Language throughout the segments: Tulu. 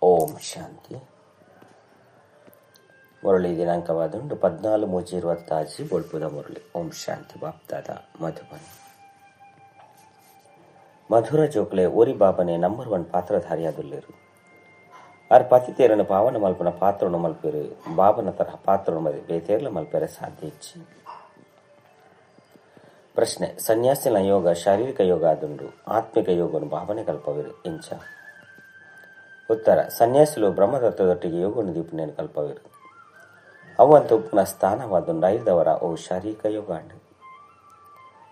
ಓಂ ಶಾಂತಿ. ಮುರಳಿ ದಿನಾಂಕವಾದುಂಡು 14/3/26 ಬೊಳ್ಪುದ ಮುರಳಿ. ಓಂ ಶಾಂತಿ. ಬಾಪ್ದಾದ ಮಧುಬನ್. ಮಧುರ ಜೋಕ್ಲೆ ಓರಿ ಬಾಬನೆ ನಂಬರ್ 1 ಪಾತ್ರಧಾರಿಯಾದುಲ್ಲೇರು. ಆರ್ ಪತಿತೇರನು ಪಾವನ ಮಲ್ಪನ ಪಾತ್ರನು ಮಲ್ಪೇರು. ಬಾಬನ ತರಹ ಪಾತ್ರನು ಬೇತೇರ್ಲ ಮಲ್ಪೇರೆ ಸಾಧ್ಯ ಇಚ್ಚಿ. ಪ್ರಶ್ನೆ: ಸನ್ಯಾಸಿನ ಯೋಗ ಶಾರೀರಿಕ ಯೋಗ ಆದುಂಡು, ಆತ್ಮಿಕ ಯೋಗನು ಬಾಬನೆ ಕಲ್ಪವಿರು ಇಂಚ? ಉತ್ತರ: ಸನ್ಯಾಸಿಲು ಬ್ರಹ್ಮತತ್ವದೊಟ್ಟಿಗೆ ಯೋಗನು ದೀಪನೇನು ಕಲ್ಪವಿರು. ಅವಂತ ಉಪ್ಪುನ ಸ್ಥಾನವಾದುಂಡು ಐದವರ ಓ ಶಾರೀರಿಕ ಯೋಗ ಅಂಡು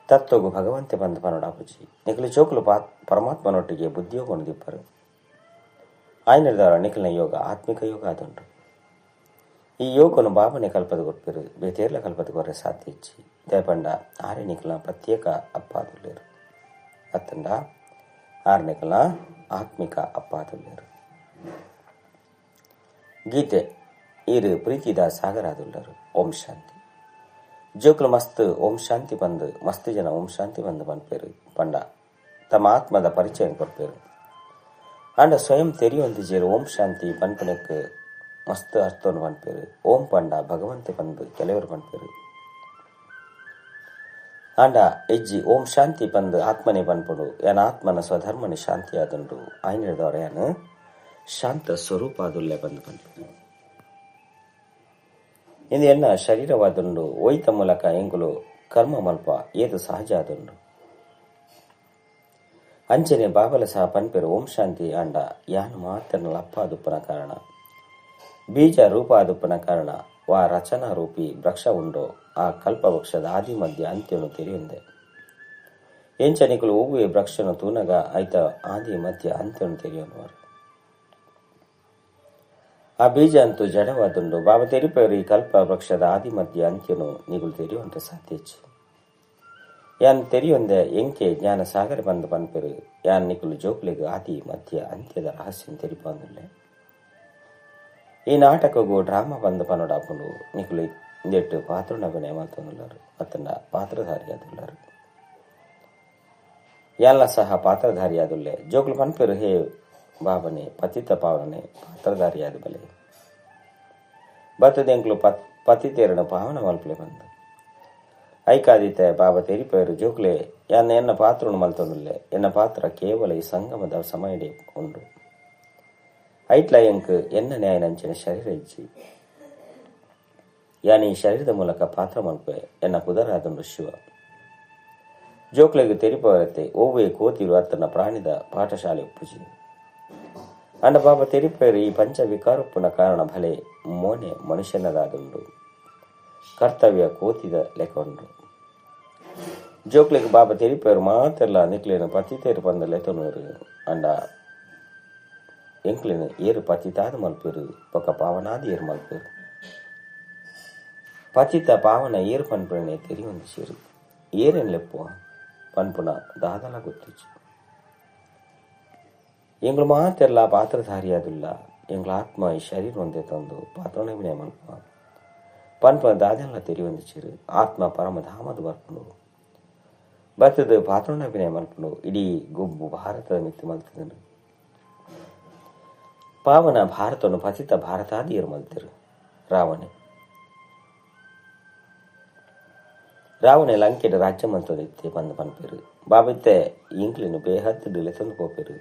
ತತ್ವಗು ಭಗವಂತೆ ಬಂದ ಪನೋಡಾಪುಜಿ. ನಿಖಲು ಚೋಕುಲು ಪರಮಾತ್ಮನೊಟ್ಟಿಗೆ ಬುದ್ಧಿಯೋಗನು ದೀಪರು. ಆಯ್ನದವರ ನಿಖಲಿನ ಯೋಗ ಆತ್ಮಿಕ ಯೋಗ ಆದುಂಡು. ಈ ಯೋಗನು ಬಾಬನೆ ಕಲ್ಪದ ಕೊಟ್ಪಿರು, ಬೇತೇರ್ಲ ಕಲ್ಪದ ಕೊರ್ರೆ ಸಾಧ್ಯ ಇಚ್ಚಿ. ದೇಪಂಡ ಆರೆ ನಿಖಲ ಪ್ರತ್ಯೇಕ ಅಪ್ಪಾದುಲ್ಲೇರು, ಅತ್ತಂಡ ಆರು ನಿಖಲ ಆತ್ಮಿಕ ಅಪ್ಪಾದುಲ್ಲೇರು. ಗೀತೆ ಈರು ಪ್ರೀತಿದ ಸಾಗರಾದುಲ್ಲರು. ಓಂ ಶಾಂತಿ. ಜೋಕುಲು ಮಸ್ತ್ ಓಂ ಶಾಂತಿ ಬಂದು ಮಸ್ತ್ ಜನ ಓಂ ಶಾಂತಿ ಬಂದು ಪನ್ಪೇರು. ಪಂಡ ತಮ್ಮ ಆತ್ಮದ ಪರಿಚಯ ಕೊರ್ಪೇರು. ಆಂಡ ಸ್ವಯಂ ತೆರಿಯೊಂದಿಜೇರು ಓಂ ಶಾಂತಿ ಪನ್ಪನಕ್ಕೆ ಮಸ್ತ್ ಅರ್ಥವನ್ನು ಪನ್ಪೇರು. ಓಂ ಪಂಡ ಭಗವಂತೆ ಬಂದು ಕೆಲವರು ಪನ್ಪೇರು. ಆಂಡ ಎಜ್ಜಿ ಓಂ ಶಾಂತಿ ಬಂದು ಆತ್ಮನೇ ಪನ್ಪುಡು. ಯಾನ ಆತ್ಮನ ಸ್ವಧರ್ಮನೆ ಶಾಂತಿ ಆದುಂಡು. ಆಯ್ನಿಡ್ದವರ ಯಾನು ಶಾಂತ ಸ್ವರೂಪ ಆದುಲ್ಲೆ ಬಂದು ಪನ್ಪೇರು. ಇದು ಎನ್ನ ಶರೀರವಾದುಂಡು. ಒಯ್ತ ಮೂಲಕ ಎಂಗುಲು ಕರ್ಮ ಮಲ್ಪ ಏದು ಸಹಜ ಆದುಂಡು. ಅಂಚನೆ ಬಾಬಲ ಸಹ ಪನ್ಪೇರು ಓಂ ಶಾಂತಿ. ಆಂಡ ಯಾನು ಮಾತ್ರ ಲಪ್ಪಾದುಪ್ಪನ ಕಾರಣ, ಬೀಜ ರೂಪ ಆದುಪ್ಪನ ಕಾರಣ ವಾ ರಚನಾ ರೂಪಿ ವೃಕ್ಷ ಉಂಡೋ ಆ ಕಲ್ಪ ವೃಕ್ಷದ ಆದಿ ಮಧ್ಯ ಅಂತ್ಯನು ತೆರೆಯುಂದೆ. ಎಂಚನಿಕುಲು ಒವ್ವೆ ವೃಕ್ಷನು ತೂನಗ ಆಯ್ತ ಆದಿ ಮಧ್ಯ ಅಂತ್ಯನು ತೆರೆಯುವವರು. ಆ ಬೀಜ ಅಂತೂ ಜಡವಾದುಂಡು. ಬಾಬಾ ತೆರಿಪೇರು ಈ ಕಲ್ಪ ವೃಕ್ಷದ ಆದಿ ಮಧ್ಯ ಅಂತ್ಯನು ನಿಗುಲು ತೆರೆಯುವಂತ ಸಾಧ್ಯ. ಯಾನ್ ತೆರೆಯೊಂದೆ ಎಂಕೆ ಜ್ಞಾನ ಸಾಗರ ಬಂದು ಪನ್ಪೇರು. ಯಾನ್ ನಿಕುಲು ಜೋಕ್ಲಿಗೆ ಆದಿ ಮಧ್ಯ ಅಂತ್ಯದ ರಹಸ್ಯ ತೆರಿಪಂದುಲ್ಲೆ. ಈ ನಾಟಕಗೂ ಡ್ರಾಮಾ ಬಂದು ಪನ್ನೋಡಾಪುಂಡು. ನಿಕುಲು ಇಂದೆಟ್ಟು ಪಾತ್ರನ ಅಭಿನಯ ಮಲ್ತೊಂದುಲ್ಲರು, ಅತ್ತಂಡ ಪಾತ್ರಧಾರಿಯಾದುಲ್ಲರು. ಎಲ್ಲ ಸಹ ಪಾತ್ರಧಾರಿಯಾದುಲ್ಲೆ. ಜೋಕ್ಲು ಪನ್ಪೇರು ಹೇ ಬಾಬನೆ ಪತಿತ ಪಾವನೆ ಪಾತ್ರಧಾರಿಯಾದ ಬಲೆ ಬತ್ತದೆಂಕ್ಲು ಪತಿತೇರನ ಪಾವನ ಮಲ್ಪಲೆ ಬಂದು ಐಕಾದಿತ್ತೆ ಬಾಬಾ ತೆರಿಪೇರು ಜೋಕ್ಲೆ ಯಾನ್ ಎನ್ನ ಪಾತ್ರನು ಮಲ್ತೊಂದುಲ್ಲೆ. ಎನ್ನ ಪಾತ್ರ ಕೇವಲ ಈ ಸಂಗಮದ ಸಮಯಡೆ ಉಂಡು. ಐಟ್ಲ ಎಂಕ್ ಎನ್ನ ನ್ಯಾಯನಂಚಿನ ಶರೀರ ಇಜ್ಜಿ. ಯಾನ್ ಈ ಶರೀರದ ಮೂಲಕ ಪಾತ್ರ ಮಲ್ಪೆ. ಎನ್ನ ಪುದರಾದುಂಡು ಶಿವ. ಜೋಕ್ಲೆಗ್ ತೆರಿಪವರತೆ ಓವೇ ಕೋತಿರು ಅತ್ತನ ಪ್ರಾಣಿದ ಪಾಠಶಾಲೆ ಉಪ್ಪುಜಿ. ಅಂಡ ಬಾಬಾ ತೆರಿಪೇರು ಈ ಪಂಚ ವಿಕಾರಪ್ಪನ ಕಾರಣ ಭಲೆ ಮೋನೆ ಮನುಷ್ಯನದಾದುಂಡು, ಕರ್ತವ್ಯ ಕೋತಿದ ಲೆಕ್ಕೊಂಡು. ಜೋಕ್ಲೆಗ್ ಬಾಬಾ ತೆರಿಪೇರು ಮಾತೆಲ್ಲ ನಿಕ್ಲೇನು ಪತಿತೇರು ಪಂದ ಲೆತೊನೂರು. ಅಂಡ ಎಂಕ್ಲೇನು ಏರು ಪತಿತಾದ ಮಲ್ಪೇರು, ಪೊಕ್ಕ ಪಾವನಾದ ಏರು ಮಲ್ಪೇರು. ಪತಿತ ಪಾವನ ಏರು ಪನ್ಪುಣೆ ತೆರಿಯೊಂದು ಸೇರು ಏರೇನು ಲೆಪ್ಪುವ ಪನ್ಪುನ ದಾದಲ ಗೊತ್ತಿಚ್ಚು. ಎಂಗ್ಳು ಮಾತೆಲ್ಲ ಪಾತ್ರಧಾರಿಯಾದುಲ್ಲ. ಎಂಗ್ಳ ಆತ್ಮ ಈ ಶರೀರ ಒಂದೇ ತಂದು ಪಾತ್ರನೇ ವಿನಯ ಮಲ್ಪ ಪನ್ಪುನ ದಾದೆಲ್ಲ ತೆರಿಯೊಂದು ಚಿರು. ಆತ್ಮ ಪರಮಧಾಮದ ಬರ್ಪುಂಡು ಬತ್ತದ ಪಾತ್ರನ ವಿನಯ ಮಲ್ಪುಂಡು. ಇಡೀ ಗೊಬ್ಬು ಭಾರತದ ಮಿತ್ತು ಮಲ್ತದನು. ಪಾವನ ಭಾರತವನ್ನು ಪತಿತ ಭಾರತಾದಿಯರು ಮಲ್ತಿರು. ರಾವಣೆ ರಾವಣೆ ಲಂಕೆಡ್ ರಾಜ್ಯ ಮಂತೊಂದಿತ್ತೆ ಬಂದು ಪನ್ಪೇರು. ಬಾಬಿತ್ತೆ ಇಂಕ್ಲಿನು ಬೇಹದ್ದು ಲೆತೊಂದು ಪೋಪೇರು.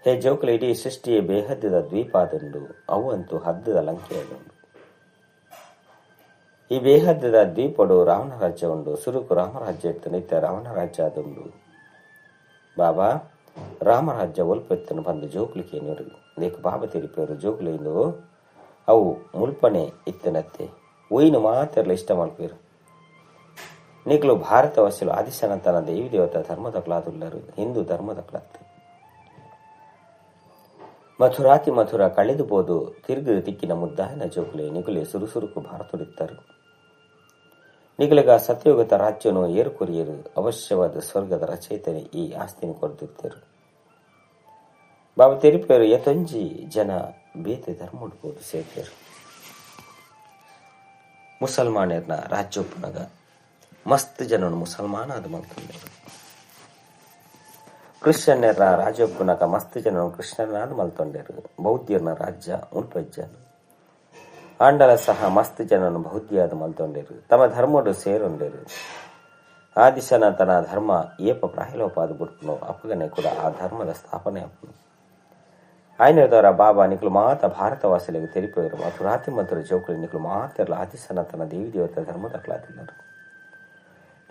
ಹೇ ಜೋಕುಲು, ಇಡೀ ಸೃಷ್ಟಿಯೇ ಬೇಹದ್ದದ ದ್ವೀಪ ಆದುಂಡು. ಅವು ಅಂತೂ ಹದ್ದದ ಲಂಕೆಯಾದುಂಡು. ಈ ಬೇಹದ್ದದ ದ್ವೀಪಡು ರಾವಣ ರಾಜ್ಯ ಉಂಡು. ಸುರುಕು ರಾಮರಾಜ್ಯ ಇತ್ತು, ನಿತ್ಯ ರಾವಣ ರಾಜ್ಯ ಆದುಂಡು. ಬಾಬಾ ರಾಮರಾಜ್ಯ ಒಲ್ಪೆತ್ತನು ಬಂದು ಜೋಕ್ಲಿಕೆ ನೀರು ದೇಕ ಬಾಬಾ ತೆರಿಪೇರು. ಜೋಕ್ಲು ಇಂದು ಅವು ಮುಲ್ಪನೆ ಇತ್ತನತ್ತೆ ಒಯ್ನು ಮಾತೆರ್ಲ ಇಷ್ಟ ಮಲ್ಪೇರು. ನಿಕ್ಲು ಭಾರತವಾಸಿಲು ಆದಿಸನತನ ದೇವಿ ದೇವತಾ ಧರ್ಮದ ಕ್ಲಾದುಲ್ಲರು, ಹಿಂದೂ ಧರ್ಮದ ಕ್ಲಾತ್. ಮಥುರಾತಿ ಮಥುರ ಕಳೆದು ಬೋದು ತಿರುಗು ತಿಕ್ಕಿನ ಮುದ್ದಾಯನ ಜೋಕ್ಲೆ ನಿಗುಲೆ ಸುರುಸುರುಕು ಭಾರತಡಿತ್ತರು. ನಿಗುಲೆಗ ಸತ್ಯಯುಗತ ರಾಜ್ಯನು ಏರು ಕೊರಿಯರು. ಅವಶ್ಯವಾದ ಸ್ವರ್ಗದ ರಚಯಿತನೆ ಈ ಆಸ್ತಿನ ಕೊರೆದಿತ್ತರು. ಬಾಬಾ ತೆರಿಪೇರು ಯತೊಂಜಿ ಜನ ಬೇತೆ ಧರ್ಮಡ್ಬೋದು ಸೇರ್ಪೇರು. ಮುಸಲ್ಮಾನರ್ನ ರಾಜ್ಯೋಪನಗ ಮಸ್ತ್ ಜನನು ಮುಸಲ್ಮಾನ ಅದು ಮಲ್ತಂದರು. ಕ್ರಿಶ್ಚಿಯನ್ನರ ರಾಜ್ಯೊಪ್ಪುನಕ ಮಸ್ತ್ ಜನನು ಕೃಷ್ಣನಾದ ಮಲ್ತೊಂಡೆರು. ಬೌದ್ಧರ್ನ ರಾಜ್ಯ ಮುಲ್ಪಜ್ಜನು ಆಂಡಲ ಸಹ ಮಸ್ತ್ ಜನನು ಬೌದ್ಧಿಯಾದ ಮಲ್ತೊಂಡೆರು. ತಮ್ಮ ಧರ್ಮಡು ಸೇರೊಂಡೆರು. ಆದಿಶನ ತನ ಧರ್ಮ ಏಪ ಪ್ರಾಯಲೋಪಾದ ಬುಡ್ಪುನು ಅಪಗನೆ ಕೂಡ ಆ ಧರ್ಮದ ಸ್ಥಾಪನೆ ಅಪ್ಪನು. ಆಯ್ನದವರ ಬಾಬಾ ನಿಕಲು ಮಾತ ಭಾರತವಾಸಿಗಳಿಗೆ ತೆರಿಪೋಯರು. ಮಥುರಾತಿ ಮಧುರ ಜೋಕುಲು ನಿಕಲು ಮಾತೆರ್ಲ ಆದಿಶನತನ ದೇವಿ ದೇವತಾ ಧರ್ಮದಕ್ಲಾದಿಲ್ಲರು.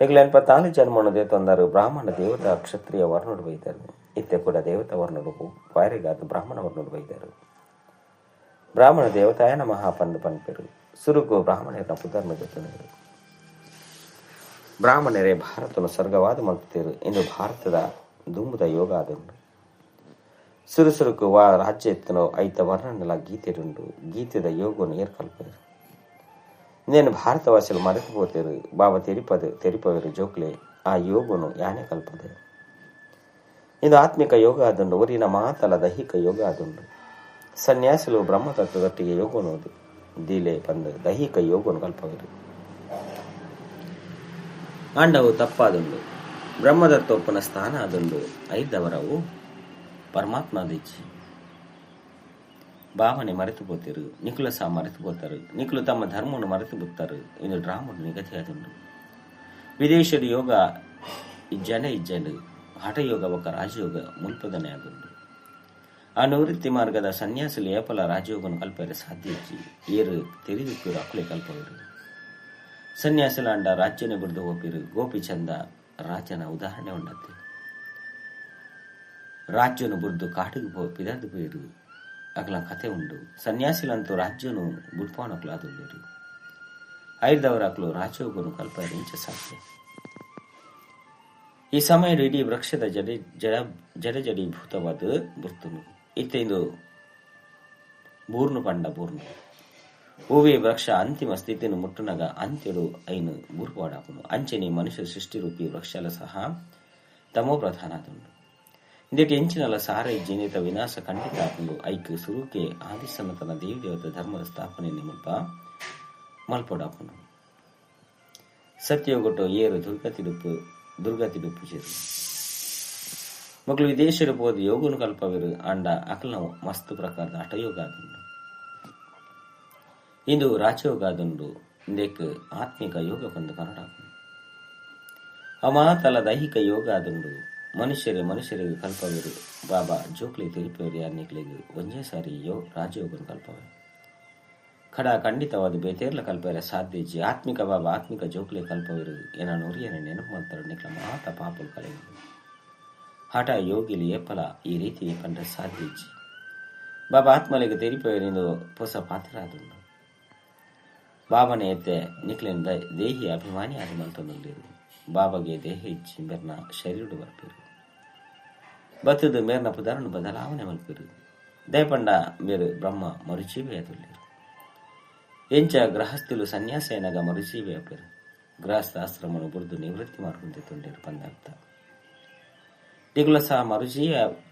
ನಿಕಲು 84 ಜನ್ಮನು ದೇತೊಂದರು. ಬ್ರಾಹ್ಮಣ ದೇವತಾ ಕ್ಷತ್ರಿಯ ವರ್ಣುಡು ಬೈದರು. ಇತ್ತೆ ಕೂಡ ದೇವತಾ ವರ್ಣುಡು ಪಾರಿಗಾದ ಬ್ರಾಹ್ಮಣ ವರ್ಣುಡು ಬೈದರು. ಬ್ರಾಹ್ಮಣ ದೇವತಾಯನ ಮಹಾಪಂದು ಪನ್ಪೆರು. ಸುರುಕು ಬ್ರಾಹ್ಮಣರ ಪುದರ್ಮ ಜೊತೆನರು. ಬ್ರಾಹ್ಮಣರೇ ಭಾರತನು ಸ್ವರ್ಗವಾದ ಮಲ್ತೇರು ಎಂದು ಭಾರತದ ದುಂಬುದ ಯೋಗ ಅದುಂಡು. ಸುರುಸುರುಕು ವಾ ರಾಜ್ಯ ಎತ್ತನೋ ಐತ ವರ್ಣನೆಲ ಗೀತೆಡುಂಡು. ಗೀತೆದ ಯೋಗನು ಏರ್ಕಲ್ಪೇರು. నేను ಭಾರತವಾಸಿಲು ಮರೆತು ಪೋತೇರು. ಬಾಬಾ ತೆರಿಪವೇರು ಜೋಕ್ಲೆ ಆ ಯೋಗನು ಯಾನೆ ಕಲ್ಪದೆ. ಇದು ಆತ್ಮಿಕ ಯೋಗ ಅದುಂಡು. ಒರಿನ ಮಾತಲ ದೈಹಿಕ ಯೋಗ ಅದುಂಡು. ಸನ್ಯಾಸಿಲು ಬ್ರಹ್ಮತತ್ವದೊಟ್ಟಿಗೆ ಯೋಗನು ದಿಲೆ ಬಂದು ದೈಹಿಕ ಯೋಗನು ಕಲ್ಪವೇರು. ಆಂಡವು ತಪ್ಪಾದುಂಡು. ಬ್ರಹ್ಮದತ್ತೊಪ್ಪನ ಸ್ಥಾನ ಅದುಂಡು. ಐದವರವು ಪರಮಾತ್ಮ ದಿಚ್ಚಿ ಭಾವನೆ ಮರೆತು ಪೋತಿರು. ನಿಕುಲ ಸಹ ಮರೆತು ಪೋತಾರು. ನಿಕುಲು ತಮ್ಮ ಧರ್ಮವನ್ನು ಮರೆತು ಬಿಡ್ತಾರು. ಇದು ಡ್ರಾಮಡು ನಿಗದಿಯಾದುಂಡು. ವಿದೇಶದ ಯೋಗ ಇಜ್ಜನೆ ಇಜ್ಜಲು ಹಠಯೋಗ ಒಕ್ಕ ರಾಜಯೋಗ ಮುಲ್ಪದನೆ ಆದುಂಡು. ಆ ನಿವೃತ್ತಿ ಮಾರ್ಗದ ಸನ್ಯಾಸುಲು ಏಪಲ ರಾಜಯೋಗನು ಕಲ್ಪರೆ ಸಾಧ್ಯ ಇಜ್ಜಿ. ಏರು ತೆರಿದುಕ್ಕಿರು ಅಕುಲೆ ಕಲ್ಪವರು. ಸನ್ಯಾಸುಲಾಂಡ ರಾಜ್ಯನೆ ಬಿಡ್ದು ಹೋಪಿರು. ಗೋಪಿಚಂದ ರಾಜನ ಉದಾಹರಣೆ ಉಂಡತ್ತೆ. ರಾಜ್ಯನು ಬುಡ್ದು ಕಾಟಿಗೆ ಪಿದರ್ದು ಪೋಯಿರು. ಅಕಲ ಕಥೆ ಉಂಡು. ಸನ್ಯಾಸಿಲಂತೂ ರಾಜ್ಯನು ಬುಡ್ಪಾನಕ್ಲಾದುಳ್ಳೇರು. ಐದವರ ಅಕ್ಲು ರಾಜಯೋಗನು ಕಲ್ಪರೆ ಇಂಚ ಸಾಧ್ಯ. ಈ ಸಮಯ ಇಡೀ ವೃಕ್ಷದ ಜಡೆ ಜಡ ಜಡಜಡೀಭೂತವಾದ ಬುರ್ತುನು. ಇತ್ತೆಂದು ಬೂರ್ನು ಪಂಡ ಬೂರ್ನು ಹೂವೇ ವೃಕ್ಷ ಅಂತಿಮ ಸ್ಥಿತಿಯನ್ನು ಮುಟ್ಟುನಗ ಅಂತ್ಯಡು ಐನು ಬೂರ್ಪಾಡಾಪುನು. ಅಂಚೆನೆ ಮನುಷ್ಯ ಸೃಷ್ಟಿರೂಪಿ ವೃಕ್ಷಲ ಸಹ ತಮೋ ಪ್ರಧಾನಾದುಂಡು. ಇಂದಕ್ಕೆ ಎಂಚಿನಲ ಸಾರ ಜೀನಿತ ವಿನಾಶ ಖಂಡಿತ ಆಪುಂಡು. ಐಕ್ ಸುರುಕೆ ಆದಿಸನತನ ದೇವಿ ದೇವತ ಧರ್ಮದ ಸ್ಥಾಪನೆ ಮುಲ್ಪ ಮಲ್ಪೊಡಾಪುಂಡು. ಸತ್ಯಗೊಟ್ಟು ಏರು ದುರ್ಗತಿಡುಪ್ಪು చేರು. ಮಕ್ಕಳು ವಿದೇಶರು ಪೋದು ಯೋಗನು ಕಲ್ಪವಿರು. ಅಂಡ ಅಕಲ್ನ ಮಸ್ತ್ ಪ್ರಕಾರದ ಹಠಯೋಗ ಆದುಂಡು. ಇಂದು ರಾಜಯೋಗ ಆದುಂಡು. ಇಂದೆಕ್ ಆತ್ಮಿಕ ಯೋಗ ಬಂದು ಕನ್ನಡ ಅಮಾತಲ ದೈಹಿಕ ಯೋಗ ಆದುಂಡು. ಮನುಷ್ಯರೇ ಮನುಷ್ಯರಿಗೆ ಕಲ್ಪವಿರು. ಬಾಬಾ ಜೋಕ್ಲಿ ತಿರುಪೇರಿ ಅನ್ನಿಕ್ಲಿಗೆ ಒಂಜೇ ಸಾರಿ ರಾಜಯೋಗನು ಕಲ್ಪವೆ. ಖಡ ಖಂಡಿತವಾದ ಬೇತೇರ್ಲ ಕಲ್ಪರೆ ಸಾಧ್ಯ ಇಜ್ಜಿ. ಆತ್ಮಿಕ ಬಾಬಾ ಆತ್ಮಿಕ ಜೋಕ್ಲಿ ಕಲ್ಪವಿರು. ಏನ ಒರಿಯನ ನೆನಪು ಮಾಡ್ತಾರೆ. ನಿಕ್ಲ ಮಾತ ಪಾಪಲು ಕಲೆಯುದು. ಹಠ ಯೋಗಿಲಿ ಏಪಲ ಈ ರೀತಿ ಪಂಡ್ರೆ ಸಾಧ್ಯ ಇಜ್ಜಿ. ಬಾಬಾ ಆತ್ಮಲಿಗೆ ತೆರಿಪೇರಿಂದು ಹೊಸ ಪಾತ್ರ ಆದುಂಡು. ಬಾಬನೇ ಎತ್ತೆ ನಿಕ್ಲಿನ ದೇಹಿ ಅಭಿಮಾನಿ ಆದ ಮಲ್ತೊಂದುಲ್ಲೇರು. ಬಾಬಾಗೆ ದೇಹ ಇಚ್ಚಿ ಮೇರ್ನ ಶರೀರಡು ಬರ್ಪಿರು. ಬತ್ತದು ಮೇರ್ನ ಪುದಾರನ್ನು ಬದಲಾವಣೆ ಮಲ್ಪಿರು. ದಯಪಂಡ ಮೇರು ಬ್ರಹ್ಮ ಮರುಜೀವಿ ಆದುಲ್ಲೇರು. ಎಂಚ ಗೃಹಸ್ಥುಲು ಸನ್ಯಾಸೇನಗ ಮರುಜೀವಿ ಆಪೇರು. ಗೃಹಸ್ಥಾಶ್ರಮನು ಬುರ್ದು ನಿವೃತ್ತಿ ಮಾರ್ಕೊಂಡೆ ತೊಂಡೇರು ಪಂದಾರ್ಥ. ನಿಗುಲ ಸಹ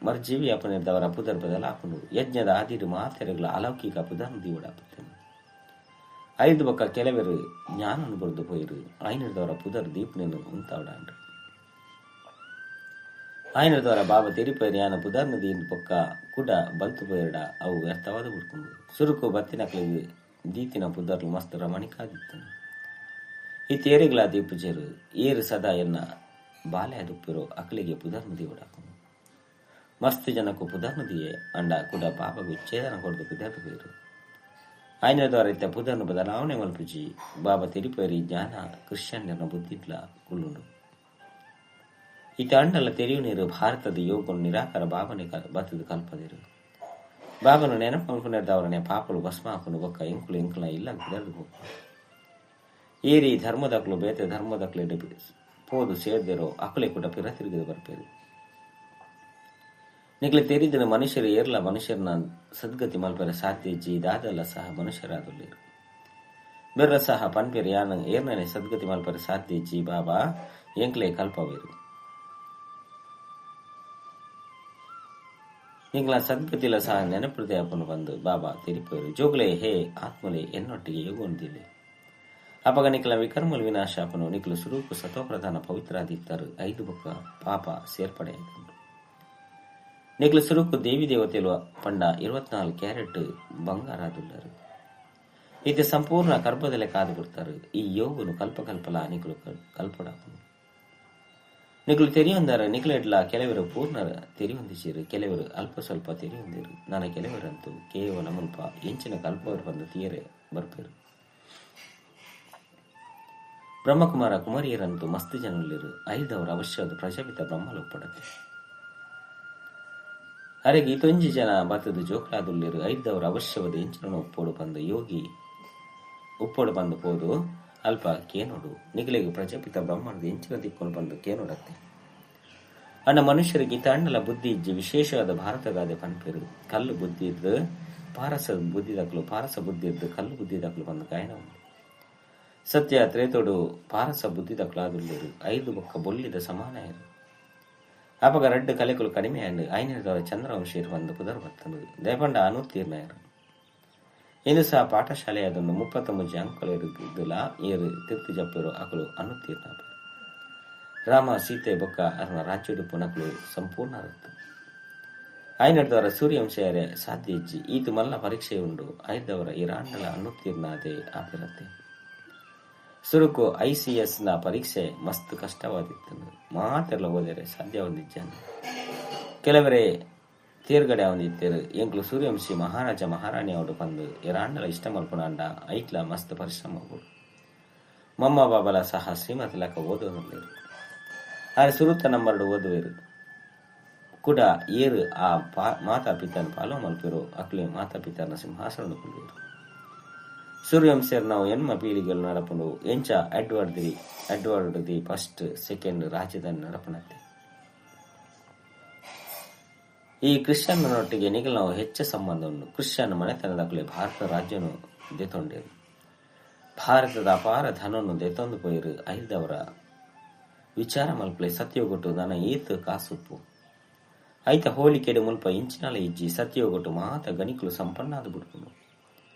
ಮರುಜೀವಿ ಅಪನಿದ್ದವರ ಪುದರ್ ಬದಲಾಪುಂಡು. ಯಜ್ಞದ ಆದಿರು ಮಾತೆರೆಗಳ ಅಲೌಕಿಕ ಪುದರ್ನು ದೀವಡಾಪುತ್ತೇನೆ. ಐದು ಬಕ್ಕ ಕೆಲವರು ಜ್ಞಾನನು ಬರೆದು ಪೋಯಿರು. ಐನದವರ ಪುದರ್ ದೀಪನೆಯನ್ನು ಉಂತಾವಡಾಂಡ್ರು. ಐನದವರ ಬಾಬಾ ತೆರಿಪೈರು ಯಾನ ಪುದರ್ನ ದೀನ್ ಪೊಕ್ಕ ಕೂಡ ಬಲ್ತು ಪೋಯಿರಡ ಅವು ವ್ಯರ್ಥವಾದ ಬಿಡ್ಕೊಂಡು. ಸುರುಕು ಬತ್ತಿನಕ್ಲಿಗೆ ದೀತಿನ ಪುದರ್ಲು ಮಸ್ತ್ ರಮಣಿಕಾದಿತ್ತನು. ಈ ತೇರಿಗಳ ದೀಪುಜರು ಏರು ಸದಾ ಎನ್ನ ಬಾಲೆ ಅದುಪ್ಪಿರೋ ಅಕ್ಲಿಗೆ ಪುದರ್ನ ದೀವಡಾಕುನು. ಮಸ್ತ್ ಜನಕ್ಕೂ ಪುದರ್ನ ದಿಯೇ ಅಂಡ ಕೂಡ ಬಾಬಾಗು ಉಚ್ಛೇದನ ಕೊಡ್ದು ಪುದರ್ದು ಪೋಯಿರು. ಆಯ್ನದವರ ಇತ್ತ ಪುದರ್ನು ಬದಲಾವಣೆ ಮಲ್ಪುಜಿ. ಬಾಬಾ ತೆರಿಪೇರಿ ಜ್ಞಾನ ಕ್ರಿಶ್ಚಿಯನ್ನರ ಬುದ್ಧಿಟ್ಲ ಕುಳ್ಳುಂಡು. ಈತ ಅಂಡಲ ತೆರಿಯು ನೀರು ಭಾರತದ ಯೋಗನು ನಿರಾಕಾರ ಬಾಬನೆ ಬತ್ತದ ಕಲ್ಪದಿರು. ಬಾಬನು ನೆನಪು ಮಲ್ಪುನೆರ್ದವರನೆ ಪಾಪಲು ಭಸ್ಮ ಹಾಪುನು. ಬೊಕ್ಕ ಇಂಕುಲು ಇಂಕುಲ ಇಲ್ಲ ಬಿದರ್ದು ಹೋಗ. ಏರಿ ಧರ್ಮದಕ್ಲು ಬೇತೆ ಧರ್ಮದಕ್ಲು ಪೋದು ಸೇರ್ದಿರೋ ಅಕಲೆ ಕೂಡ ಪಿರ ತಿರುಗಿದು ಬರ್ಪೇರು. ನಿಕ್ಲೆ ತೆರಿದಿನ ಮನುಷ್ಯರು ಏರ್ಲ ಮನುಷ್ಯರನ್ನ ಸದ್ಗತಿ ಮಲ್ಪರೆ ಸಾಧ್ಯ ಇಜ್ಜಿ. ದಾದಲ್ಲ ಸಹ ಮನುಷ್ಯರಾದುಲ್ಲೇರು. ಬೆರ್ರ ಸಹ ಪನ್ಪೇರು ಯಾನ ಏರ್ನನೆ ಸದ್ಗತಿ ಮಲ್ಪರೆ ಸಾಧ್ಯ ಇಜ್ಜಿ. ಬಾಬಾ ಎಂಕ್ಲೆ ಕಲ್ಪವೇರು. ನಿಂಗ್ಲ ಸದ್ಗತಿಲ ಸಹ ನೆನಪುದೇ ಅಪ್ಪನು ಬಂದು ಬಾಬಾ ತೆರಿಪೇರು. ಜೋಗ್ಲೆ ಹೇ ಆತ್ಮಲೆ ಎನ್ನೊಟ್ಟಿಗೆ ಯೋಗೊಂದಿಲ್ಲ. ಅಪಗ ನಿಕ್ಲ ವಿಕರ್ಮಲ್ ವಿನಾಶ ಅಪನು. ನಿಕ್ಲು ಸುರೂಪು ಸತೋಪ್ರಧಾನ ಪವಿತ್ರಾದಿತ್ತರು. ಐದು ಬೊಕ್ಕ ಪಾಪ ಸೇರ್ಪಡೆ ಆಯ್ತು. ನಿಕ್ಲು ಸುರುಕು ದೇವಿ ದೇವತೆಲು ಪಂಡ 24 ಕ್ಯಾರೆಟ್ ಬಂಗಾರಾದುಲ್ಲರು. ಇತ್ತೆ ಸಂಪೂರ್ಣ ಕರ್ಬದಲೆ ಕಾದು ಬಿಡ್ತಾರೆ. ಈ ಯೋಗನು ಕಲ್ಪಕಲ್ಪಲ ನಿಕ್ಲು ಕಲ್ಪಡಾಪುನು. ನಿಕ್ಲು ತೆರಿಯೊಂದಾರ ನಿಕ್ಲೆಡ್ಲ ಕೆಲವರು ಪೂರ್ಣ ತೆರಿಯೊಂದಿಸಿರು, ಕೆಲವರು ಅಲ್ಪ ಸ್ವಲ್ಪ ತೆರಿಯೊಂದಿರು. ನನ್ನ ಕೆಲವರಂತೂ ಕೇವಲ ಮುಲ್ಪ ಎಂಚಿನ ಕಲ್ಪವರು ಬಂದು ತೀರೆ ಬರ್ಪೇರು. ಬ್ರಹ್ಮಕುಮಾರ ಕುಮಾರಿಯರಂತೂ ಮಸ್ತ್ ಜನಲ್ಲಿರು. ಐದವರು ಅವಶ್ಯವಾದ ಪ್ರಜಾಪಿತ ಬ್ರಹ್ಮಲೊಪ್ಪಡತೆ. ಅರೆಗೆ ಇತೊಂಜಿ ಜನ ಬತ್ತದ ಜೋಕ್ಲಾದುಲ್ಲಿರು. ಐದವರು ಅವಶ್ಯವಾದ ಎಂಚಿನ ಒಪ್ಪೋಡು ಬಂದು ಯೋಗಿ ಉಪ್ಪೋಡು ಬಂದು ಪೋದು ಅಲ್ಪ ಕೇನೋಡು. ನಿಗಲಿಗೆ ಪ್ರಜಾಪಿತ ಬ್ರಹ್ಮಣದ ಎಂಚಿನ ದಿಕ್ಕೊಂಡು ಬಂದು ಕೇನೋಡತ್ತೆ. ಅಣ್ಣ ಮನುಷ್ಯರಿಗೆ ಇತ ಅಣ್ಣಲ ಬುದ್ಧಿ ಇಜ್ಜಿ ವಿಶೇಷವಾದ ಭಾರತಗಾದೆ ಪನ್ಪೇರು. ಕಲ್ಲು ಬುದ್ಧಿ ಇದ್ದು ಪಾರಸ ಬುದ್ಧಿ ದಾಖಲು, ಪಾರಸ ಬುದ್ಧಿ ಇದ್ದು ಕಲ್ಲು ಬುದ್ಧಿ ದಾಖಲು ಬಂದು ಗಾಯನ ಉಂಟು. ಸತ್ಯ ತ್ರೇತೋಡು ಪಾರಸ ಬುದ್ಧಿ ದಾಖಲಾದುಳ್ಳೇರು. 5 ಬೊಕ್ಕ ಬೊಲ್ಲಿದ ಸಮಾನ ಇರು. ಆಪಗ ರಡ್ಡು ಕಲೆಕುಲು ಕಡಿಮೆ ಆಂಡ್ ಐನದವರ ಚಂದ್ರವಂಶೀರ್ ಬಂದು ಪುದರ್ ಬತ್ತನು ದಯಪಂಡ ಅನುತ್ತೀರ್ಣಯರು. ಇಂದು ಸಹ ಪಾಠಶಾಲೆಯಾದೊಂದು 33 ಅಂಕಲಿರುವುದಿಲ್ಲ. ಏರು ತಿರ್ತು ಜಪ್ಪರು ಅಕಲು ಅನುತ್ತೀರ್ಣ. ರಾಮ ಸೀತೆ ಬೊಕ್ಕ ಅರ್ನ ರಾಜ್ಯಡು ಪುನಕಲು ಸಂಪೂರ್ಣ ರತ್ತು. ಐನದವರ ಸೂರ್ಯವಂಶಯರೇ ಸಾಧ್ಯ ಇಜ್ಜಿ. ಈತು ಮಲ್ಲ ಪರೀಕ್ಷೆ ಉಂಡು. ಐದವರ ಇರಾಂಡಲ ಅನುತ್ತೀರ್ಣಾದೆ ಆಪಿರತ್ತೆ. ಸುರುಕು ICS ನ ಪರೀಕ್ಷೆ ಮಸ್ತ್ ಕಷ್ಟವಾದಿತ್ತು. ಮಾತೆಲ್ಲ ಓದರೆ ಸಾಧ್ಯವಂದಿಜ್ಜಾನೆ. ಕೆಲವರೇ ತೇರ್ಗಡೆ ಅವನಿತ್ತೇರು. ಎಂಕ್ಲು ಸೂರ್ಯವಂಶಿ ಮಹಾರಾಜ ಮಹಾರಾಣಿ ಅವರು ಬಂದು ಇರಾಂಡಲ ಇಷ್ಟ ಮಲ್ಪುಣಾಂಡ ಐಟ್ಲ ಮಸ್ತ್ ಪರಿಶ್ರಮ ಹೋಗುಡು. ಮಮ್ಮ ಬಾಬಲ ಸಹ ಶ್ರೀಮತಿ ಲಕ ಓದೋದಿರು. ಆದರೆ ಸುರುತ ನಂಬರ್ಡು ಓದುವೆರು ಕೂಡ ಏರು ಆ ಮಾತಾ ಪಿತನ ಪಾಲೋ ಮಲ್ಪಿರು. ಅಕ್ಲೆ ಮಾತಾ ಪಿತನ ಸಿಂಹಾಸನ ಕೊಲ್ಲುವರು. ಸೂರ್ಯವಂಶರ್ ನಾವು ಎನ್ಮ ಪೀಳಿಗೆಗಳು ನಡಪುಂಡು. ಎಂಚ Edward the first second ರಾಜಧಾನಿ ನಡಪುಣತ್ತೆ. ಈ ಕ್ರಿಶ್ಚಿಯನ್ನೊಟ್ಟಿಗೆ ನಿಗಲ್ ನಾವು ಹೆಚ್ಚು ಸಂಬಂಧವನ್ನು. ಕ್ರಿಶ್ಚಿಯನ್ ಮನೆತನದಾಗಲೇ ಭಾರತ ರಾಜ್ಯನು ದೆತೊಂಡೇರು. ಭಾರತದ ಅಪಾರ ಧನವನ್ನು ದೆತೊಂದು ಪೋಯಿರು. ಐದವರ ವಿಚಾರ ಮಲ್ಪಲೆ ಸತ್ಯೋಗೊಟ್ಟು ದನ ಏತು ಕಾಸುಪ್ಪು ಐತ ಹೋಲಿಕೆಡು ಮುಲ್ಪ ಇಂಚಿನಾಲ ಇಜ್ಜಿ. ಸತ್ಯೋಗೊಟ್ಟು ಮಾತ ಗಣಿಕಲು ಸಂಪನ್ನಾದ ಬಿಡ್ಪುಂಡು.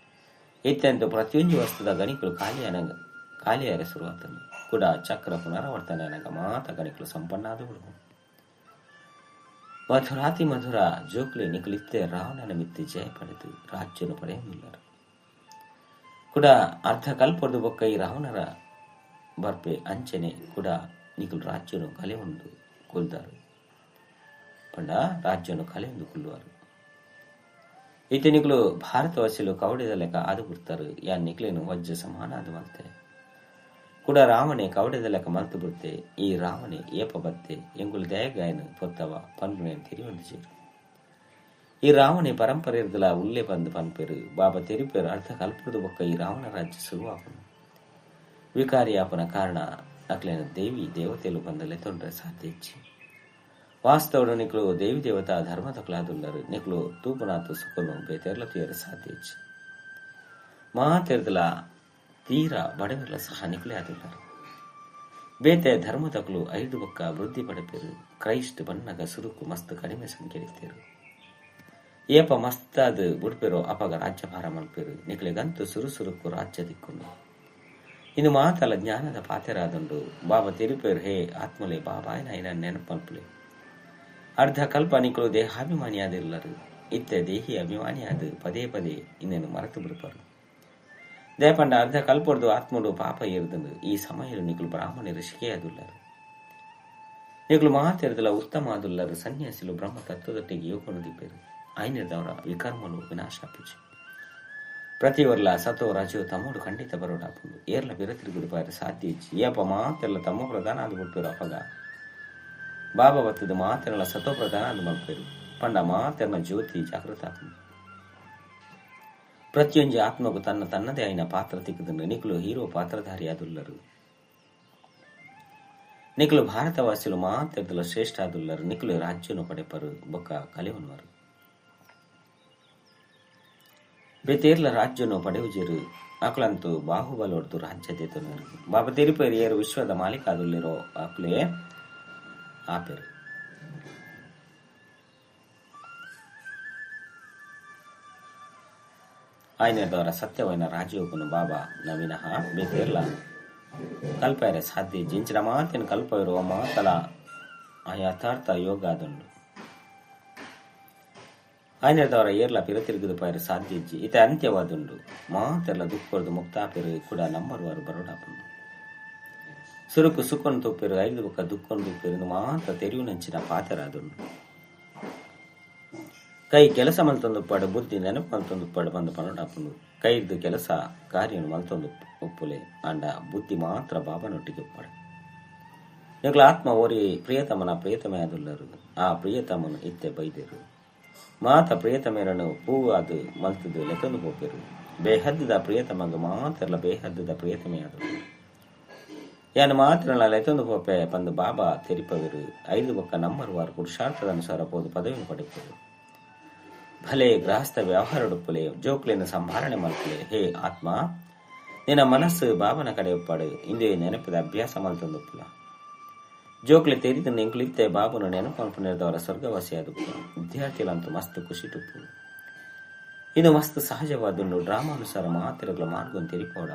ಇತ್ಯಂತ ಪ್ರತಿಯೊಂದು ವಸ್ತುದ ಗಣಿಕಲು ಖಾಲಿಯಾರೆ ಶುರುವಾತನು ಕೂಡ ಚಕ್ರ ಪುನರಾವರ್ತನೆ ಅನಗ ಮಾತ ಗಣಿಕಲು ಸಂಪನ್ನಾದ ಬಿಡ್ಪುಂಡು. ಮಧುರಾತಿ ಮಧುರ ಜೋಕ್ಲೆ ನಿಕಲಿತ್ತೆ ರಾವಣನ ಮಿತ್ತಿ ಜಯ ಪಡೆದು ರಾಜ್ಯನು ಪಡೆಯಲಿಲ್ಲರು ಕೂಡ ಅರ್ಧ ಕಲ್ಪದು ಬೊಕ್ಕ ಈ ರಾವಣರ ಬರ್ಪೆ ಅಂಚನೆ ಕೂಡ ನಿಕಲು ರಾಜ್ಯನು ಕಲೆ ಒಂದು ಕೊಲ್ದಾರು ಪಂಡ ರಾಜ್ಯನು ಕಲೆ ಒಂದು ಕೊಲ್ಲುವರು. ಇತ್ತೆ ನಿಕಲು ಭಾರತವಾಸಿಲು ಕವಡೆದ ಲೆಕ್ಕ ಆದು ಬಿಡ್ತಾರೆ. ಯಾ ನಿಕ್ಲೇನು ವಜ್ಜ ಸಮಾನ ಅದು ಮಲ್ತೆ ಕೂಡ ರಾವಣೆ ಕವಡೆದ ಲೆಕ್ಕ ಮಲ್ತು ಬಿಡ್ತೆ. ಈ ರಾವಣೆ ಏಪ ಬತ್ತೆ ಎಂಗುಲು ದಯಗಾಯನು ಪೊತ್ತವ ಪನ್ಪುನೇನು ತೆರಿಯೊಂದು. ಈ ರಾವಣೆ ಪರಂಪರೆ ಇರ್ದಲ ಉಲ್ಲೆ ಬಂದು ಪನ್ಪೇರು. ಬಾಬಾ ತೆರಿಪೇರು ಅರ್ಧ ಕಲ್ಪದ ಬೊಕ್ಕ ಈ ರಾವಣ ರಾಜ್ಯ ಶುರುವಾಪನು. ವಿಕಾರಿಯಾಪನ ಕಾರಣ ಅಕ್ಲೇನ ದೇವಿ ದೇವತೆಲು ಬಂದಲೆ ತೊಂದರೆ ಸಾಧ್ಯ ಹೆಚ್ಚಿ. ವಾಸ್ತವಡು ನಿಕ್ಲು ದೇವಿ ದೇವತಾ ಧರ್ಮದಕ್ಲಾದುಲ್ಲರು. ನಿಕ್ಲು ತೂಪನಾತು ಸುಖನು ಬೇತೆರ್ಲ ತೀರ ಸಾಧ್ಯ ಹೆಚ್ಚಿ. ಮಾತೆರ್ದಲ ತೀರ ಬಡವರ್ಲ ಸಹ ನಿಕ್ಲೆ ಆದುಲ್ಲರು. ಬೇತೆ ಧರ್ಮದಕ್ಲು 5 ಬೊಕ್ಕ ವೃದ್ಧಿ ಪಡೆಪೇರು. ಕ್ರೈಸ್ಟ್ ಬಣ್ಣಗ ಸುರುಕು ಮಸ್ತ್ ಕಡಿಮೆ ಸಂಖ್ಯೆ. ಏಪ ಮಸ್ತಾದ ಬುಡ್ಪೇರೋ ಅಪಗ ರಾಜ್ಯಭಾರ ಮಲ್ಪೇರು. ನಿಕ್ಲೆಗಂತೂ ಸುರು ಸುರುಕು ರಾಜ್ಯ ದಿಕ್ಕುಂಡು. ಇನ್ನು ಮಾತಲ ಜ್ಞಾನದ ಪಾತೆರಾದುಂಡು. ಬಾಬಾ ತೆರಿಪೇರು ಹೇ ಆತ್ಮಲೆ ಬಾಬಾಯನ ಐನ ನೆನಪು ಮಲ್ಪಲೆ. ಅರ್ಧ ಕಲ್ಪ ನಿಕಲು ದೇಹಾಭಿಮಾನಿಯಾದಿಲ್ಲರು. ಇತ್ತೆ ದೇಹಿ ಅಭಿಮಾನಿಯಾದ ಪದೇ ಪದೇ ಇನ್ನೇನು ಮರೆತು ಬಿಡ್ಪಾರು. ದಯಪಂಡ ಅರ್ಧ ಕಲ್ಪೊಡ್ದು ಆತ್ಮಡು ಪಾಪ ಏರ್ದಂಡು. ಈ ಸಮಯ ನಿಕಲು ಬ್ರಾಹ್ಮಣರು ಶಿಕೆಯಾದುಲ್ಲರು. ನಿಕಲು ಮಾತೆರ್ದಲ ಉತ್ತಮ ಆದುಲ್ಲರು. ಸನ್ಯಾಸಿಲು ಬ್ರಹ್ಮ ತತ್ವದೊಟ್ಟಿಗೆ ಯೋಗನು ದಿಪ್ಪೇರು. ಐನಿರ್ದವರ ವಿಕರ್ಮಲು ವಿನಾಶ ಪೂಜೆ. ಪ್ರತಿವರ್ಲ ಸತೋ ರಜೋ ತಮ್ಮೋಡು ಖಂಡಿತ ಬರೋಡಾಪುಂಡು. ಏರ್ಲ ಬಿರತಿರುಗುಡು ಬಾರಿ ಸಾಧ್ಯ ಇಜ್ಜಿ. ಏಪ ಮಾತೆಲ್ಲ ತಮ್ಮ ಪ್ರಧಾನ ಆದು ಬಿಡ್ಪೇರು. ಅಪಗ ಬಾಬಾ ಬತ್ತದ ಮಾತೆಲ್ಲ ಸತೋ ಪ್ರಧಾನ ಆದು ಮಲ್ಪೇರು. ಪಂಡ ಮಾತೆರ್ನ ಜ್ಯೋತಿ ಜಾಗೃತ ಆಪುಂಡು. ಪ್ರತಿಯೊಂದು ಆತ್ಮಗೂ ತನ್ನ ತನ್ನದೇ ಆಯ್ನ ಪಾತ್ರ ತಿಕ್ಕದಂಡು. ನಿಕಲು ಹೀರೋ ಪಾತ್ರಧಾರಿ ಆದುಲ್ಲರು. ನಿಕಲು ಭಾರತವಾಸಿಲು ಮಾತೆರ್ದಲ ಶ್ರೇಷ್ಠ ಆದುಲ್ಲರು. ನಿಕಲು ರಾಜ್ಯನು ಪಡೆಪರು ಬೊಕ್ಕ ಕಲೆವನ್ವರು. ಬೇತೇರ್ಲ ರಾಜ್ಯನು ಪಡೆಯುಜಿರು. ಅಕ್ಲಂತೂ ಬಾಹುಬಲೊಡ್ದು ರಾಜ್ಯ ದೇತನು. ಬಾಬಾ ತೆರಿಪೇರು ಏರು ವಿಶ್ವದ ಮಾಲೀಕ ಆದುಲ್ಲಿರೋ ಅಕ್ಲೇ ಆಪೇರು. ಆಯ್ನದವರ ಸತ್ಯವೈನ ರಾಜಯೋಗನು ಬಾಬಾ ನವೀನಃ ಬೇತೇರ್ಲ ಕಲ್ಪರೆ ಸಾಧ್ಯ. ಜಿಂಚಿನ ಮಾತಿನ ಕಲ್ಪವಿರುವ ಮಾತಲ ಆ ಯಥಾರ್ಥ ಯೋಗ ಅದುಂಡು. ಆಯ್ನದವರ ಏರ್ಲ ಪಿರತಿರುಗುದು ಪೈರು ಸಾಧ್ಯಜ್ಜಿ ಇತ ಅಂತ್ಯವಾದುಂಡು ಮಾತೆಲ್ಲ ದುಃಖರ್ದು ಮುಕ್ತಾಪೆರು ಕೂಡ ನಂಬರ್ವಾರು ಬರೋಡಾಪುಂಡು ಸುರುಕು ಸುಖನ್ ತುಪ್ಪೆರು ಐದು ಬೊಕ್ಕ ದುಃಖನ್ ತುಪ್ಪೆರು ಮಾತ್ರ ತೆರಿವು ನಂಚಿನ ಪಾತೆರಾದುಂಡು. ಕೈ ಕೆಲಸ ಮಲ್ತೊಂದುಪ್ಪಾಡು ಬುದ್ಧಿ ನೆನಪು ಮಲ್ತೊಂದುಪ್ಪಾಡು ಬಂದು ಪನೊಡಾಪುಂಡು. ಕೈದು ಕೆಲಸ ಕಾರ್ಯನು ಮಲ್ತೊಂದು ಉಪ್ಪುಲೆ ಆಂಡ ಬುದ್ಧಿ ಮಾತ್ರ ಬಾಬನೊಟ್ಟಿಗೆ ಉಪ್ಪಾಡು. ನಿಗಳ ಆತ್ಮ ಓರಿ ಪ್ರಿಯತಮನ ಪ್ರಿಯತಮೆ ಆದುಲ್ಲರು ಆ ಪ್ರಿಯತಮನು ಇತ್ತೆ ಬೈದರು ಮಾತ ಪ್ರಿಯತಮೇರನು ಪೂವು ಅದು ಮಲ್ತದು ಲೆತ್ತೊಂದು ಪೋಪೆರು. ಬೇಹದ್ದದ ಪ್ರಿಯತಮಗ ಮಾತ್ರಲ ಬೇಹದ್ದದ ಪ್ರಿಯತಮೆ ಆದುಲ್ಲರು. ಯಾನು ಮಾತ್ರ ಲೆತ್ತೊಂದು ಪೋಪೆ ಪಂದು ಬಾಬಾ ತೆರಿಪವರು. ಐದು ಬೊಕ್ಕ ನಂಬರ್ವಾರು ಪುರುಷಾರ್ಥದ ಅನುಸಾರ ಪೋದು ಪದವಿಯನ್ನು ಪಡೆಪರು. ಭಲೆ ಗೃಹಸ್ಥ ವ್ಯವಹಾರಡುಪ್ಪಲೆ ಜೋಕ್ಲೇನ ಸಂಭಾರಣೆ ಮಲ್ಪಲೆ. ಹೇ ಆತ್ಮ, ನಿನ್ನ ಮನಸ್ಸು ಬಾಬನ ಕಡೆ ಒಪ್ಪಾಡು. ಇಂದೇ ನೆನಪದ ಅಭ್ಯಾಸ ಮಲ್ತೊಂದುಪ್ಪುಲ. ಜೋಕ್ಲೆ ತೆರಿದ ಎಂಕ್ಲಿತ್ತೆ ಬಾಬುನ ನೆನಪು ಮಲ್ಪುನೆರ್ದವರ ಸ್ವರ್ಗವಾಸಿಯಾದುಪ್ಪು. ವಿದ್ಯಾರ್ಥಿಗಳಂತೂ ಮಸ್ತ್ ಖುಷಿ ಟುಪ್ಪು. ಇದು ಮಸ್ತ್ ಸಹಜವಾದುಂಡು. ಡ್ರಾಮಾನುಸಾರ ಮಾತಿರಗಳ ಮಾರ್ಗವನ್ನು ತೆರಿಪೋಡ.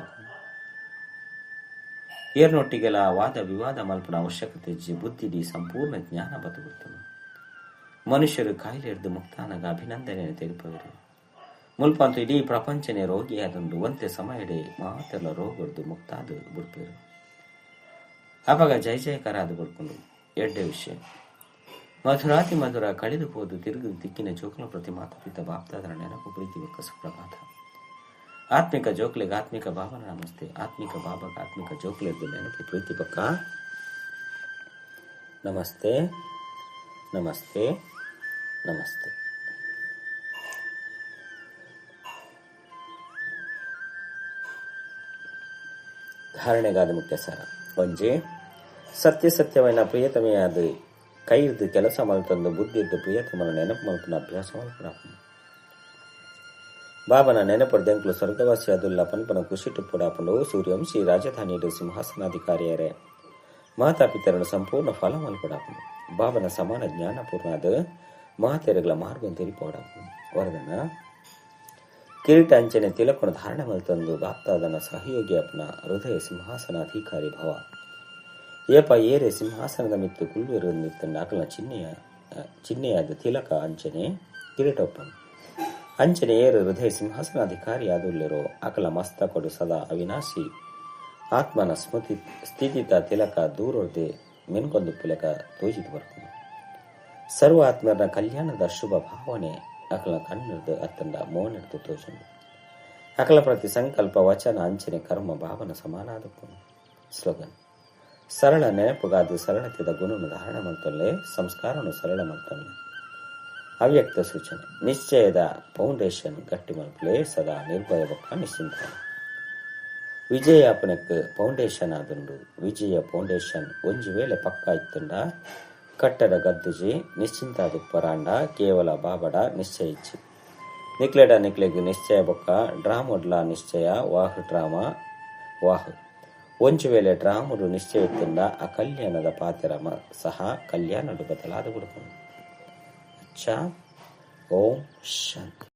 ಏರ್ನೊಟ್ಟಿಗೆಲ ವಾದ ವಿವಾದ ಮಲ್ಪನ ಅವಶ್ಯಕತೆ ಇಜ್ಜಿ. ಬುದ್ಧಿಡಿ ಸಂಪೂರ್ಣ ಜ್ಞಾನ ಬತ್ತುಬಿಡ್ತನು. ಮನುಷ್ಯರು ಕಾಯಿಲೆ ಹಿಡಿದು ಮುಕ್ತಾನಗ ಅಭಿನಂದನೆ ತೆರಿಪವರು. ಮುಲ್ಪಂತು ಇಡೀ ಪ್ರಪಂಚನೇ ರೋಗಿಯಾದುಂಡು. ಒಂತೆ ಸಮಯಡೆ ಮಾತೆಲ್ಲ ರೋಗರ್ದು ಮುಕ್ತಾದ ಬಿಡ್ಪೇರು. ಅವಾಗ ಜಯ ಜಯಕಾರ ಅದು ಬಿಡ್ಕೊಂಡು ಎಡ್ಡೆ ವಿಷಯ. ಮಧುರಾತಿ ಮಧುರ ಕಳೆದು ಹೋದು ತಿರುಗು ದಿಕ್ಕಿನ ಜೋಕಲ ಪ್ರತಿ ಮಾತಾಪಿತ ಬಾಪ್ತಾದರ ನೆನಪು ಪ್ರೀತಿ ಬೊಕ್ಕ ಸುಪ್ರಭಾತ. ಆತ್ಮಿಕ ಜೋಕ್ಲೆಗೆ ಆತ್ಮಿಕ ಬಾಬನ ನಮಸ್ತೆ. ಆತ್ಮಿಕ ಬಾಬಾಗ ಆತ್ಮಿಕ ಜೋಕ್ಲೆದ್ದು ನೆನಪು ಪ್ರೀತಿ ಬೊಕ್ಕ ನಮಸ್ತೆ ನಮಸ್ತೆ ನಮಸ್ತೆ. ಧಾರಣೆಗಾದ ಮುಖ್ಯ ಸಾರ. ಒಂಜಿ ಸತ್ಯ ಸತ್ಯమైన ಪ್ರಿಯತಮೆಯಾದ ಕೈರ್ದು ಕೆಲಸ ಮಲ್ತೊಂದು ಬುದ್ಧಿದ್ದು ಪ್ರಿಯತಮನ ನೆನಪು ಮಲ್ಪುನ ಅಭ್ಯಾಸ ಮಲ್ಪುನ. ಬಾಬನ ನೆನಪು ಸ್ವರ್ಗವಾಸಿ ಅದುಲ್ಲ ಪನ್ಪನ ಖುಷಿ ಟುಪ್ಪುಡಾಪುಂಡು. ಸೂರ್ಯವಂಶಿ ರಾಜಧಾನಿ ಸಿಂಹಾಸನಾಧಿಕಾರಿಯರೇ ಮಾತಾಪಿತರನ್ನು ಸಂಪೂರ್ಣ ಫಲ ಮಲ್ಪಡಾಪುಂಡು. ಬಾಬನ ಸಮಾನ ಜ್ಞಾನಪೂರ್ಣಾದ ಮಹಾತೆರಗಳ ಮಾರ್ಗವನ್ನು ತೆರಿಪೋಡಾಪುಂಡು. ವರದನ ಕಿರೀಟ ಅಂಚನೆ ತಿಲಕನ ಧಾರಣೆ ಮಲ್ತೊಂದು ಬಾಪ್ತಾದನ ಸಹಯೋಗಿ ಅಪ್ನ ಹೃದಯ ಸಿಂಹಾಸನಾಧಿಕಾರಿ ಭವ. ಏಪ ಏರೆ ಸಿಂಹಾಸನದ ಮಿತ್ತು ಕುಲ್ವೆರು ನಿತ್ತಂಡ ಅಕಲ್ನ ಚಿಹ್ನೆಯಾದ ತಿಲಕ ಅಂಚನೆ ಕಿರೀಟೊಪ್ಪನು. ಅಂಚನೆ ಏರು ಹೃದಯ ಸಿಂಹಾಸನಾಧಿಕಾರಿ ಆದುಲ್ಲೆರೋ ಅಕಲ ಮಸ್ತಕೊಡು ಸದಾ ಅವಿನಾಶಿ ಆತ್ಮನ ಸ್ಮೃತಿ ಸ್ಥಿತಿತ ತಿಲಕ ದೂರೊರ್ದೆ ಮೆನ್ಕೊಂದು ಪುಲಕ ತೋಜಿದು ಬರ್ಕೊಂಡು. ಸರ್ವ ಆತ್ಮರ ಕಲ್ಯಾಣದ ಶುಭ ಭಾವನೆ ಅಕಲ ಕಣ್ಣಿರ್ದು ಅತ್ತಂಡ ಮೋನಿರ್ದು ತೋಜಂಡು. ಅಕಲ ಪ್ರತಿ ಸಂಕಲ್ಪ ವಚನ ಅಂಚನೆ ಕರ್ಮ ಭಾವನ ಸಮಾನಾದಪ್ಪನು. ಸ್ಲೋಗನ್: ಸರಳ ನೆನಪುಗಾದು ಸರಳತೆದ ಗುಣನು ಧಾರಣ ಮಲ್ತೊಲ್ಲೆ, ಸಂಸ್ಕಾರನು ಸರಳ ಮಲ್ತೊಲ್ಲೆ. ಅವ್ಯಕ್ತ ಸೂಚನೆ: ನಿಶ್ಚಯದ ಫೌಂಡೇಶನ್ ಗಟ್ಟಿ ಮಲ್ಪಲೆ, ಸದಾ ನಿರ್ಭಯ ಬೊಕ್ಕ ನಿಶ್ಚಿಂತ. ವಿಜಯಾಪನಕ್ಕೆ ಫೌಂಡೇಶನ್ ಆದುಂಡು. ವಿಜಯ ಫೌಂಡೇಶನ್ ಒಂಜಿ ವೇಳೆ ಪಕ್ಕ ಇತ್ತಂಡ ಕಟ್ಟಡ ಗದ್ದುಜಿ ನಿಶ್ಚಿಂತ ಪರಾಂಡ ಕೇವಲ ಬಾಬಡ ನಿಶ್ಚಯ ಇಚ್ಚಿ. ನಿಕ್ಲೆಡ ನಿಕ್ಲೆಗ್ ನಿಶ್ಚಯ ಬೊಕ್ಕ ಡ್ರಾಮೊಡ್ಲ ನಿಶ್ಚಯ ವಾಹ್ ಡ್ರಾಮಾ ವಾಹ್. ಒಂಜಿ ವೇಳೆ ಡ್ರಾಮುಡು ನಿಶ್ಚಯ ಇತ್ತಂಡ ಆ ಕಲ್ಯಾಣದ ಪಾತ್ರ ಸಹ ಕಲ್ಯಾಣಡು ಬದಲಾದ ಬಿಡ್ಕೊಂಡು. ಅಚ್ಚಾ, ಓಂ ಶಾಂತಿ.